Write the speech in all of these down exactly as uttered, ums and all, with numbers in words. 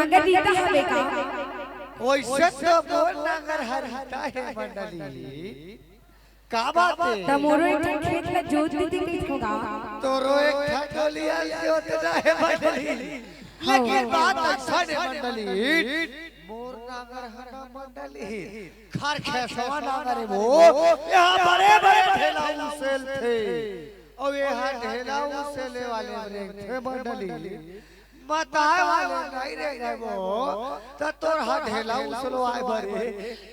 नांगर रीता हवे का? वइसे तो मोर नांगर ह रीता हे मंडली। का बात हे? त मोरो एक ठन खेत ला जोत देती कहिथों गा। तोरो एक ठन डोलिया जोतना हे मंडली। लेकिन बात अइसन हे मंडली, मोर नांगर ह ना मंडली, खरखेसवा नांगर हे वो। एहा बड़े बड़े ढेला उसेलथे, अउ एहा ढेला उसेले वाले रेंगथे मंडली। बताए वाले नइ रेंगे वो, त तोर ह ढेला उसलवाए बर हे।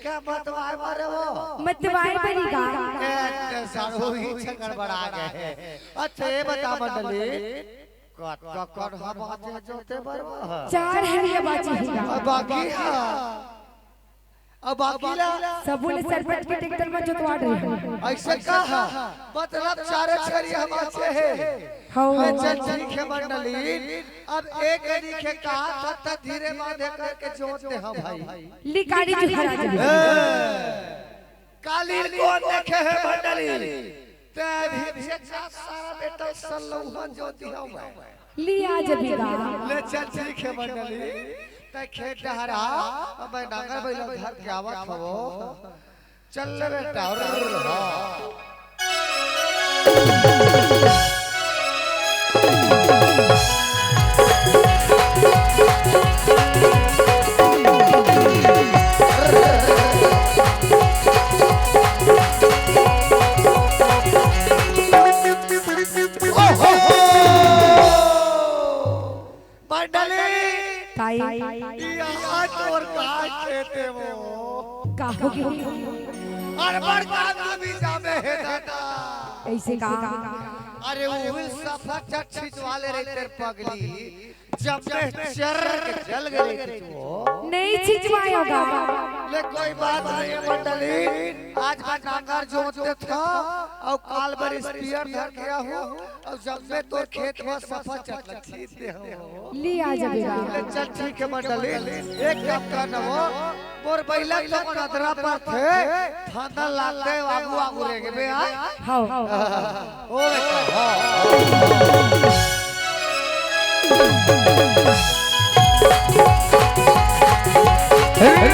का मतवाए बर हे वो? मतवाए बर ही गा। ए, ते साढ़ू ही छकड़ बड़ा गए। अच्छा, ये बता मंडली, कतका कन ह बाचे जोते बर वो? चार हलिया बाचे ही गा। अब बाकी ह? अब बाकी ला? सबो ले सरपंच के ट्रैक्टर म जोतवा डरे हे। अइसे का ह? मतलब चारे छरिया बाचे हे। हौ। ले चल ठीक हे मंडली, अब एक आदमी के कहा था त धीरे बांधे करके जोत दे, हाँ भाई। लिकारी जुहरा जी। ए, कालीन कोन देखे हे मंडली? ते अभी चेचा सारा बेटा सल्लौहा जोतिहा मैं। लिया जबी गा। ले चल ठीक हे मंडली, ते खेत डहर आ, अब मैं नांगर बैला धर के आवत हवो। चल ले बेटा, और हाँ। ओहो! मंडली! ताई। यहाँ तोर का खेते वो? का हो गयो? अरे बड़का तू भी जाबे हे दादा। अइसे का? अरे वो सफा चट छिचवाले रहिथे पगली। जब मैं चर के जल गए रहिथे वो। नहीं छिचवाए होगा। ले कोई बात नहीं हे मंडली। आज मैं नांगर जोत देथों अउ काल बर स्पीयर धर के आहूँ अउ जब मैं तोर खेत म सफा चट ल छीच दे हूँ। लिया जबी गा। ले चल ठीक हे मंडली, एक काम कर ना वो, मोर बैला के तो अदरा परथे, फंदा लागथे, आगू आगू रेंगबे, हाँ? हौ। ओ बेटा, हाँ।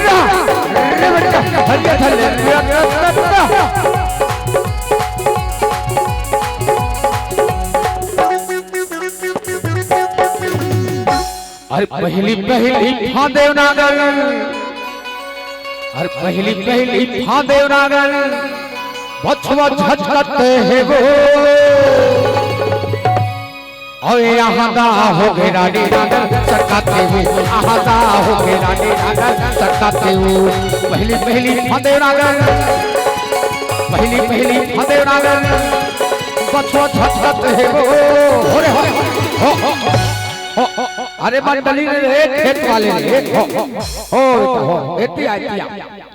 रा, रे बेटा, हरिया थल्ले, रा, रा, रा, रा। अरे पहली पहली फांदे नांगर, अरे पहली पहली फांदे नांगर, बछवा झटकत हे वो। अउ यहाँ दा हो गे रानी नांगर सटकाथे वो, आहा दा हो गे रानी नांगर सटकाथे वो। पहली पहली फांदे नांगर, पहली पहली फांदे नांगर, बछवा झटकत हे वो। हो रे हो, हो, हो, हो, हो, अरे मंडली ने रे, खेत वाले ने, हो, हो, हो, हो, एती आ, एती आ।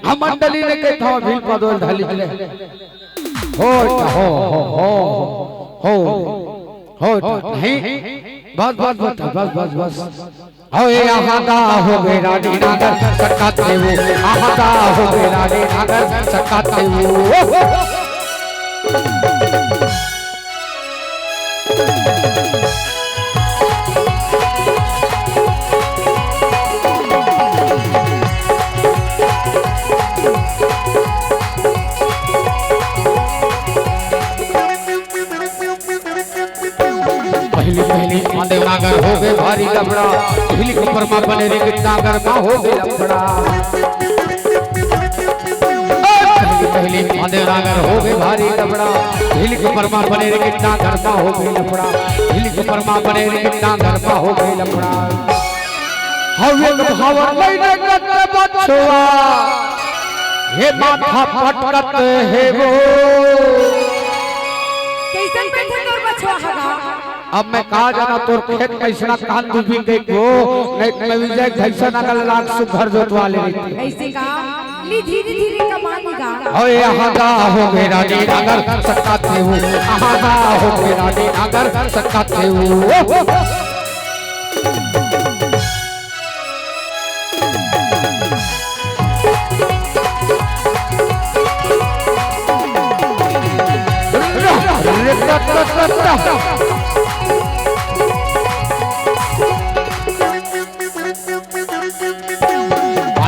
हम मंडली ने के थाव भील पदोल धली ले। हो, हो, हो, हो, हो, हो, नहीं, बस, बस, बस, बस, बस, बस। हो, ये आहा दा हो गे रानी नांगर सटकाथे वो, आहा दा हो गे रानी नांगर सटकाथे वो। पहली पहली फांदे नांगर हो गे भारी लफड़ा, हिली के परमा बने रे कितना गरमा हो गे लफड़ा। पहली पहली फांदे नांगर हो गे भारी लफड़ा, हिली के परमा बने रे कितना गरमा हो गे लफड़ा, हिली के परमा बने रे कितना गरमा हो गे लफड़ा। हवे भावर नहीं रे कत बचवा, हे माथा पटकत हे वो। कइसन बैठे तोर बछवा हगा? अब मैं का जाना तोर खेत कइसना कान दुबी गई को, नहीं मैं विजय घैसा नगर लाग सुघर जोतवा ले रही थी। अइसे का? ली धीरे धीरे कमानी गा। ओए आहा दा हो गे रानी नांगर सटकाथे वो, आहा दा हो गे रानी नांगर सटकाथे वो।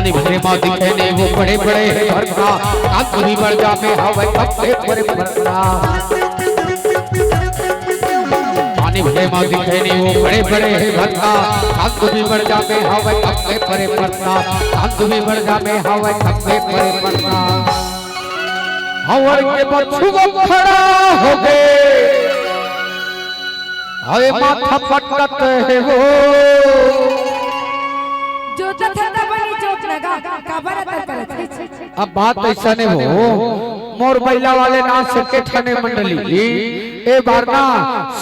पानी भरे मा दिखे नहीं वो बड़े बड़े हे भरता, कांत भी बढ़ जामे हवे कब से परे पड़ता। पानी भरे मा दिखे नहीं वो बड़े बड़े हे भरता, कांत भी बढ़ जामे हवे कब से परे पड़ता, कांत भी बढ़ जामे हवे कब से परे पड़ता। हवर के बछुआ खड़ा हो गए, अरे माथा पटकत हे वो। जोतत हे त बनी जोत लगा, काबर अतर करत हे? अब बात ऐसा नहीं हो, मोर बैला वाले ना सके ठने मंडली। ए बार ना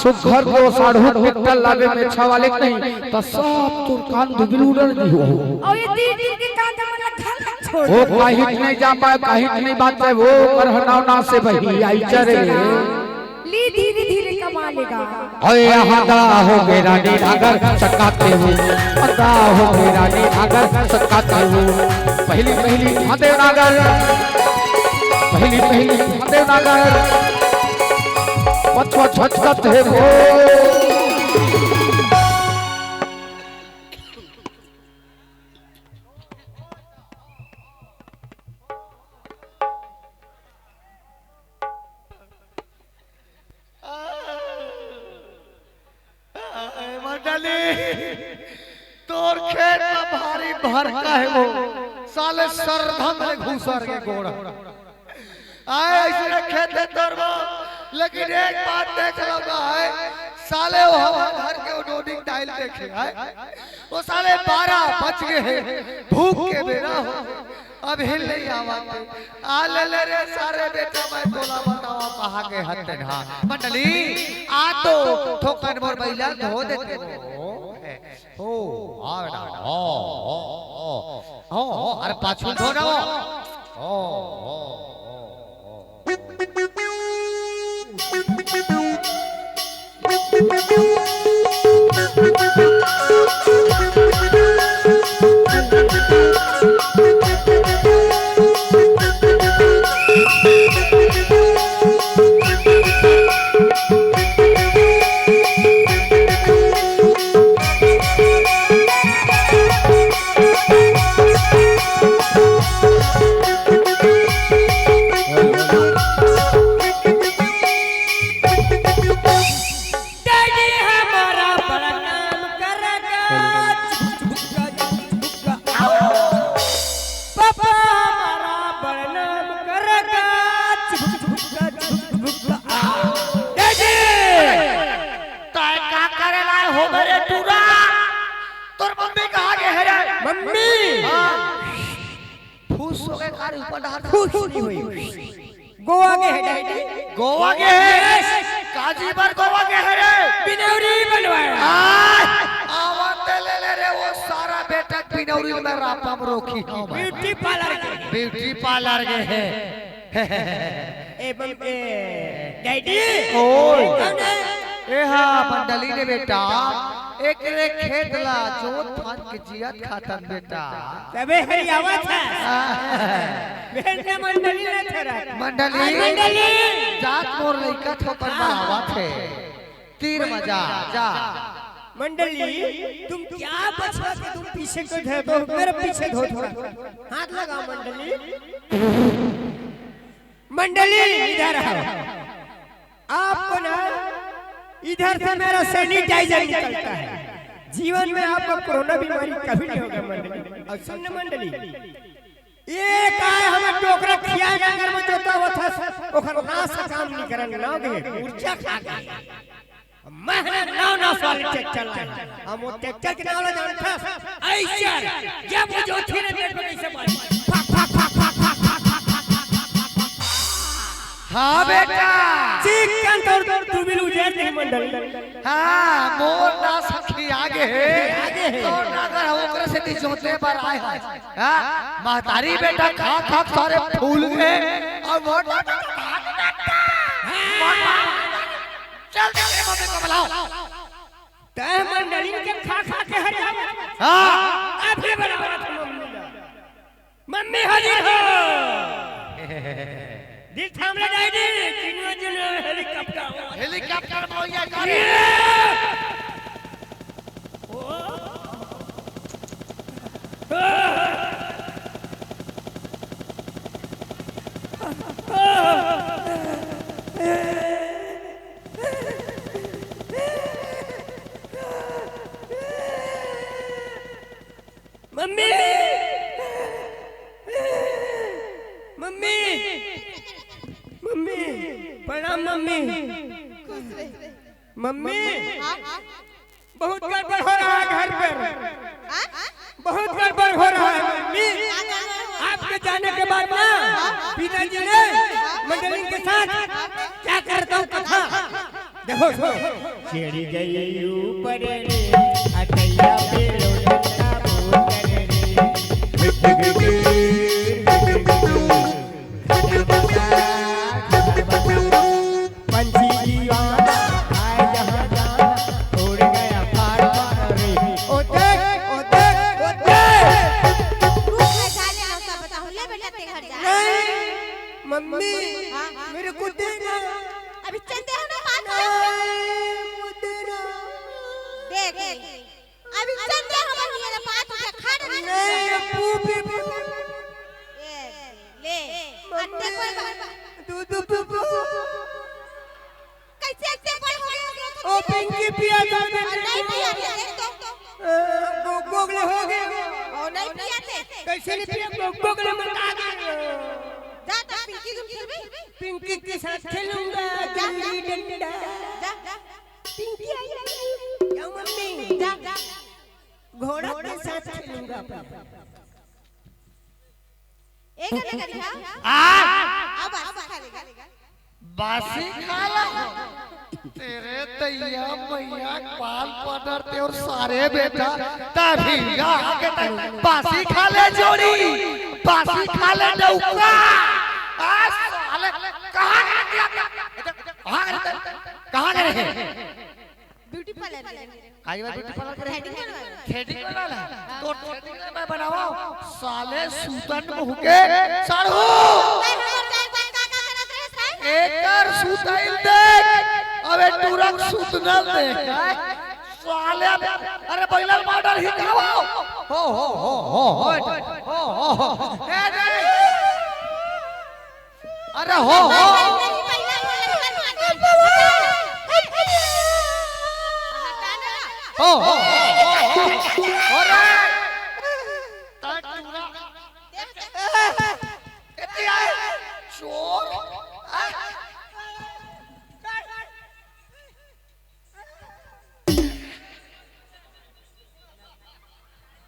सुघर दो साढ़ू ट्रैक्टर लावे मेछा वाले के नहीं, त सब तुरकान दुबिल उड़न दी हो। और ये तीन दिन के काम त मतलब घर छोड़ ओ दो। काहित नहीं जा पाए, काहित नहीं बात है वो, पर हनाव ना से बही आई चरे। ली धीरे धीरे कमा लेगा। अरे आधा हो गे रानी नागर सकाते हूँ, आधा हो गे रानी नागर सकाते हूँ। पहली पहली फांदे नागर, पहली पहली फांदे नागर, पछवा छटकत हे वो। ए मंडली, तोर खेत में भारी भरका हे वो, साले सरधम ले घुसर के गोड़। आए ऐसे खेत हे तोर वो, लेकिन एक बात देख लूंगा है, साले वो हमारे घर के वो डोडिंग टाइल देखे है, वो साले बारह बज गए हैं, भूख के बेरा हो। अब हिल नहीं आवत हे। आ ले ले रे सारे बेटा, मैं तोला बतावा कहाँ के हत्ते ना। मंडली, आ तो ठोकन मोर बैला धो देते। ओ, आ बेटा, ओ, ओ, ओ, ओ, ओ, अरे पाछू धो ना वो। ओ, ओ, ओ, ओ। डैडी हमारा बड़ा नाम करेगा, चुक, चुक, चुक, चुक, आओ। पापा हमारा बड़ा नाम करेगा, चुक, चुक, चुक, चुक, आओ। डैडी! तय का करे लाए हो मेरे टूरा? तोर मम्मी कहाँ गे हे रे? मम्मी! हाँ। फूस हो गए कार ऊपर डाल। फूस नहीं हुई। गोवा गे हे डैडी। गोवा गे हे? Yes। काजी बर गोवा गे हे रे? बिनौरी बनवाए। आय! आवत ले ले रे वो सारा बेटा बिनौरी में रापा में रोकी। Beauty parlour गे। Beauty parlour गे हे। ए बम-, ए, डैडी। ओए। कौन हे? ए हा, मंडली ने बेटा, एकरे खेत ला जोत फांद के जियत खातन बेटा। तबे हरियावत हे। हाँ। बेटा मंडली ने थरा। मंडली। आज मंडली। जात मोर लइका थोपन हाँ। बनावत हे। तीर म जा, जा। मंडली, तुम क्या बछवा के तुम पीछे को धो, मेरे पीछे धो थोड़ा। हाथ लगाओ मंडली। मंडली, इधर आओ। आपको ना, इधर से मेरा sanitizer निकलता है। जीवन में आपको कोरोना बीमारी कभी नहीं होगा मंडली। और सुन ना मंडली, ये काय हमर डोकरा खिया नगर में जोता होत हस, ओखर नास काम नहीं करन, ना गे, ऊर्जा खा गे। महने नौ नौ वाली ट्रैक्टर लाए। हम वो ट्रैक्टर के नाम ला जानथस? ऐसर, जब वो जोतथे रे पेट में कैसे मारी। Fuck, fuck, fuck. हाँ बेटा। चिक्कन तोर, तोर तू भी उजेर नहीं मंडल। हाँ, मोर ना सखी आगे हे। आगे हे। तोर ना अगर ओकरे से ती जोते बर आए हे। हाँ, महतारी बेटा खा खा सारे फूल गए। और वो चल दे रे मम्मी को बुलाओ। तय मंडली के खा खा के हरियावत। हाँ। अभी बुलावत मम्मी ला। मम्मी हाजिर हो। दिल थाम ले जाई दी, तीनों जन हेलीकॉप्टर। हेलीकॉप्टर में हो गया गाड़ी। ये। ओ। मम्मी, मम्मी, मम्मी, प्रणाम मम्मी। खुश रहे। मम्मी, हाँ? बहुत गड़बड़ हो रहा है घर पर। हाँ? बहुत गड़बड़ हो रहा है मम्मी। हाँ, हाँ, हाँ, हाँ। आपके जाने के बाद ना पिताजी ने मंडली के साथ क्या करता हूँ कथा। देखो, सुनो। चढ़ गई ऊपर रे, अटैया पे लोटन का बोतल रे। पंछी दीवाना आए जहाँ जाना, उड़ गया फाड़ मार रे। ओ देख, ओ देख, ओ देख। तू फैसला ले लो, सब बताओ। ले बेटा, ते घर जा। नहीं, मम्मी, हाँ, हाँ। मेरे को देना। अभी चलते हैं ना, बात कर। नहीं, वो देना। देख, अभी चलते हैं, हमारे लिए ना बात उठा, खा ना। नहीं, पू, पी, पी। ये ले, मम्मी, अंडे को दू, दू, पू, पू। कैसे ऐसे बड़ हो गए हो, ओ, पिंकी पिया था, और नहीं पिया थे, देख तो। अ, गो-, गोगले हो गए। ओ, नहीं पिया थे। कैसे नहीं पिया? गो-, गोगले में आ गए। जा तो पिंकी तुम खेल भी। पिंकी के साथ खेलूंगा, जा, जा। गिल्ली डंडा। जा, जा। पिंकी आई, आई, आई। जाओ मम्मी। जा, जा। घोड़ा के साथ खेलूंगा पापा। एक अलग करिया। आ! अब बासी खा लेगा। बासी खा ला। तेरे दैया मैया, बाल पदर ते और सारे बेटा, तभी आके तक बासी खा ले जोड़ी, बासी खा ले नौका। आ साले, कहाँ गए थे? कहाँ गए थे? कहाँ गए थे? ब्यूटी पार्लर में। काई बार ब्यूटी पार्लर करे? थ्रेडिंग बनवावे। थ्रेडिंग बनवावे? हाँ। तो थ्रेडिंग मैं बनावा। साले सूतन मुंह के साढ़ू। एकर सुतैल देख। अबे टूरक सुतनल देख। साले, अरे बैलर मॉडल ही का हो? हो, हो, हो, हो, हो। हो, हो, हो। ए, नहीं। अरे हो, हो। हो, हो, हो, हो, हो। अरे। चोर।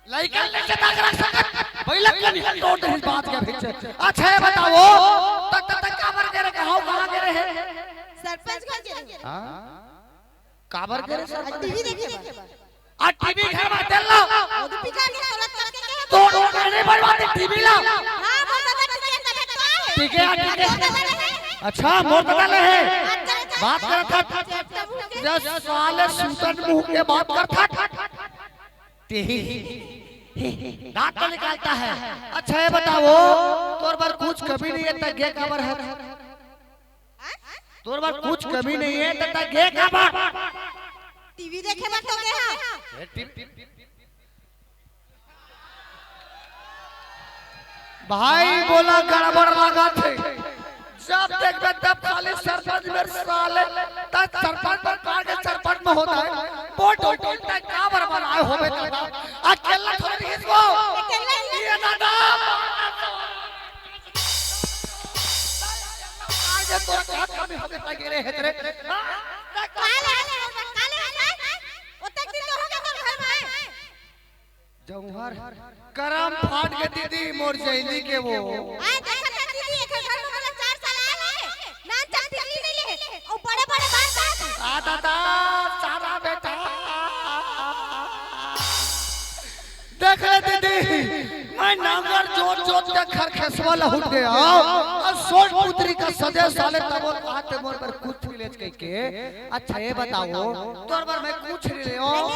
लइका ले के ताक रख सकत, भइला कनिया टोट रही बात के पीछे। अच्छा, ये बताओ, तक, तक, तक काबर गे रहे, कहाँ, कहाँ गे रहे? सरपंच घर गे रहे। हाँ? काबर गे रहे सरपंच? टीवी देखे बा। आ, टीवी घर में चल लो। वो तो पिका के सोलत करके कहे तो, तो कहने पर बात टीवी ला। हाँ, वो तो बता के तबे तो है। ठीक है, ठीक है। वो तो बता रहे। अच्छा, मोर बता रहे। अच्छा, अच्छा। बात करत था। जस साले सूतन मुंह के बात करत था। तेही दांत तो निकालता है। अच्छा, ये बताओ, तोर बर कुछ कमी नहीं है, त गे काबर है? तोर बर कुछ कमी नहीं है, त गे काबर? टीवी देखे बर तो गे हाँ। ये टीवी, भाई, मोला गड़बड़ लागत हे। जब देखबे तब खाली सरपंच मेर साले, त सरपंच बर काट के सरपंच में होता है। बोल, बोल, बोल, तैं काबर बनाए होबे दादा? अकेला थोड़ी इसको। अकेला ही। ये दादा। आज ये तोर का कमी होबे, तैं गिरे हे तेरे। हाँ? काले, काले, काले। ओतक दिन तो हो गया तोर घर में। जौहर, करम फाट गे दीदी, मोर जैली के वो। आय, देखत हस दीदी, एकर घर में मतलब चार साल आए हे, नान चान टिकली नहीं ले, अउ बड़े-बड़े बात करत हे। आ दादा, सारा बेटा। देख ले दीदी, मैं नांगर जोत जोत के खरखेसवा लहुट गया, अउ सोच पुत्री का सदे साले तबो आते मोर बर कुछ भी लेच कह के। अच्छा, ये बताओ, तोर बर मैं कुछ नहीं ले आंव।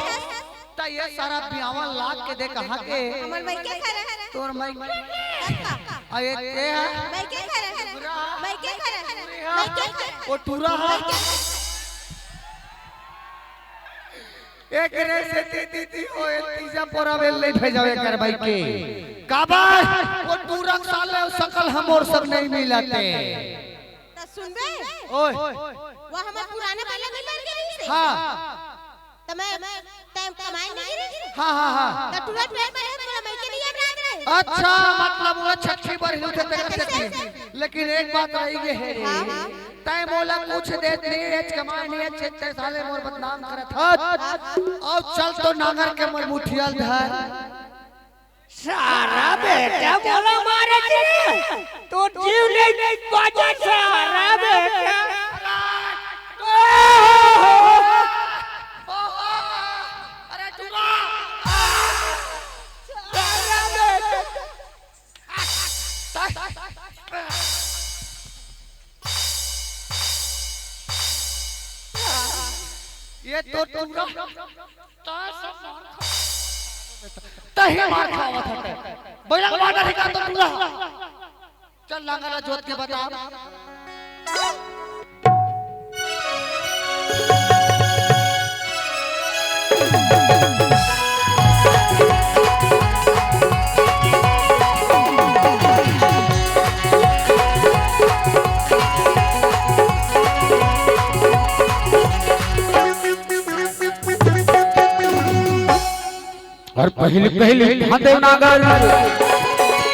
त ये सारा बियावन लाग के दे कहाँ के? हमर मायके घर हे। तोर मायके? अरे ते हा? मायके घर हे। मायके घर हे। मायके घर। ओ टूरा हा? मायके घर। एकरे से दीदी हो, ए तीजा पोरा बेल नहीं भेजावे कर मायके। काबर? ओ टूरा साले सकल हमर सब नहीं मिलते। त सुनबे? ओए। वो हमर पुराने वाला मिल गए से। हाँ। त मैं, तैं कमाए नहीं गिरे? हाँ, हाँ, हाँ। त टुरा टुरा में रहे, मोला मइके नहीं याद रहे। अच्छा, मतलब वो छट्ठी बर हिलते तेरे से की। लेकिन एक बात रही ये है रे। हाँ, हाँ। तैं मोला कुछ देत नहीं है, कमाए नहीं है, छेद तेरे साले मोर बदनाम करत हत। हाँ, हाँ। अउ चल तो नांगर के मोर मुठिया ल धर। सारा बेटा मोला मारे रे, तो जीव ले बाजा सारा बेटा। अरे टुरा। सारा बेटा। ये तो टुरा। तहीं मार खावत हटे। बैला के मार डारी का तो टुरा। चल लांगा ला जोत के बता। अउ पहिली पहिली फांदे नांगर,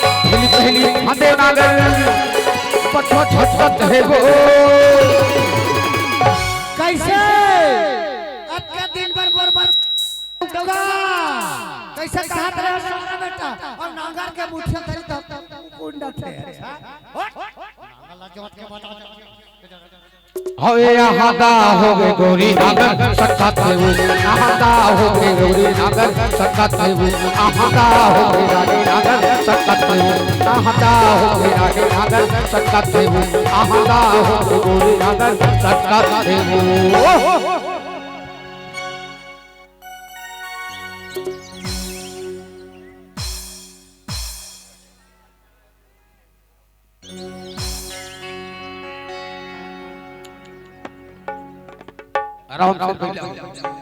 पहिली पहिली फांदे नांगर, पछवा झटकत हे वो। कइसे? अतका दिन बर बर बर डोगा। कइसे कहत रहे सारा बेटा? अउ नांगर के मुठिया धरी त कुंडा थे। अच्छा। हट। नांगर ला जोत के बता। हवे आहादा होगे गोरी नांगर सकत हे वो, आहादा होगे गोरी नांगर सकत हे वो, आहादा होगे रानी नांगर सकत हे वो, आहादा होगे रानी नांगर सकत हे वो, आहादा होगे गोरी नांगर सकत हे वो। आराम से बैठ जाओ।